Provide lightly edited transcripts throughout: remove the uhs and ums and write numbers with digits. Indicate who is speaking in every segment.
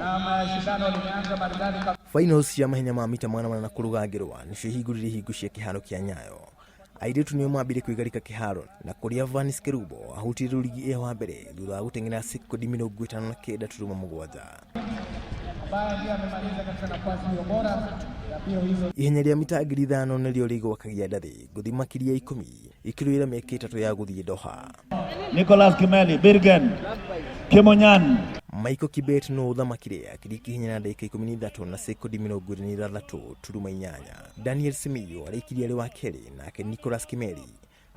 Speaker 1: Na mashindano limeanza maridadi kabisa.
Speaker 2: Finals cia mahenya ma mita 400 kũrũga ngerwa nĩcio ihingũrire ihingo cia kĩharo kĩa Nyayo. Airĩtu nĩo mambire kwĩgarika kĩharo na kũrĩa Vanis Kerubo ahutire rũrigi e wa mbere thutha wa gũteng'era sekondi 59.7.
Speaker 1: Ambaye ndiye amemaliza katika nafasi hiyo bora ya mbio hizo.
Speaker 2: Ihenya rĩa mita 5000 nĩrĩo rĩgwakagia ndathi ngũthi makĩria 10 ikĩrũĩra mĩaka 3 ya gũthiĩ Doha.
Speaker 3: Nicholas Kimeli, Birgen, Kimonyan.
Speaker 2: Michael Kibet no ũthamakire akĩrĩkia ihenya na ndagĩka 13 na sekondi 26.8. Daniel Simiyu arĩkirie arĩ wa kerĩ nake Nicholas Kimeli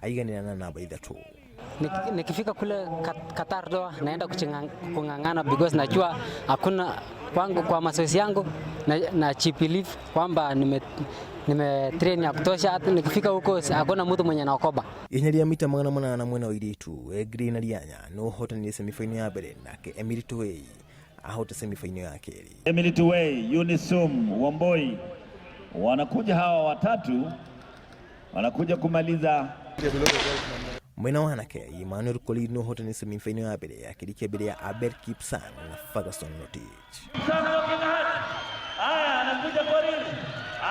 Speaker 2: aiganĩra na namba 3.
Speaker 4: Nikifika kule Qatar Doha naenda kung'ang'ana because najua hakuna kwangu kwa mazoezi yangu na believe kwamba nime train ya kutosha. Hata nikifika huko hakuna mtu mwenye anaogopa.
Speaker 2: Ihenya rĩa mita 800 mwena wa airĩtu Egrey na Rianya no ũhotanire semifinal ya mbere nake Emily Tuwei ahota semifinal ya kerĩ.
Speaker 3: Emily Tuwei, Unisum, Wamboi wanakuja hawa watatu wanakuja kumaliza.
Speaker 2: Mwena wa anake Emmanuel Korir no ũhotanire semifinal ya mbere akĩrĩkia mbere ya Abel Kipsang na Ferguson Rotich.
Speaker 3: Haya, anakuja Korir,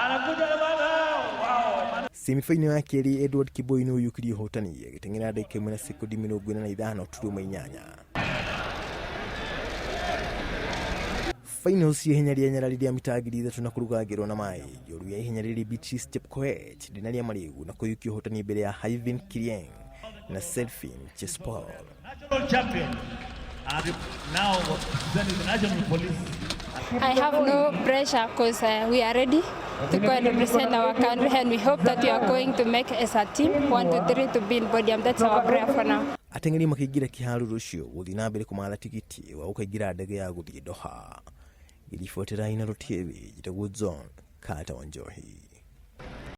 Speaker 3: anakuja na wow.
Speaker 2: Semifinal ya kerĩ Edward Kiboi nĩ ũiyũkirie ũhotani agĩteng'era ndagĩka 1 na sekondi 45.8. Finals cia ihenya rĩa nyarari rĩa mita 3000 na kũrũga ngerwa na maĩ njorua ya ihenya rĩrĩ Beatrice Chepkoech ndĩnaria marĩgu na kũiyũkia ũhotani mbere ya Hyvin Kirieng na Selphine Chespol.
Speaker 3: National champion and now representing the National Police.
Speaker 5: I have no pressure because we are ready to go and represent our country, and we hope that we are going to make as a team 1, 2, 3 to be in podium. That's our prayer for now.
Speaker 2: Ateng'eri makĩingĩra kĩharo rũciũ gũthiĩ na mbere kũmatha tigiti wa gũkaingĩra ndege ya gũthiĩ Doha. Ngĩribotera Inooro TV, njĩtagwo John Carter Wanjohi.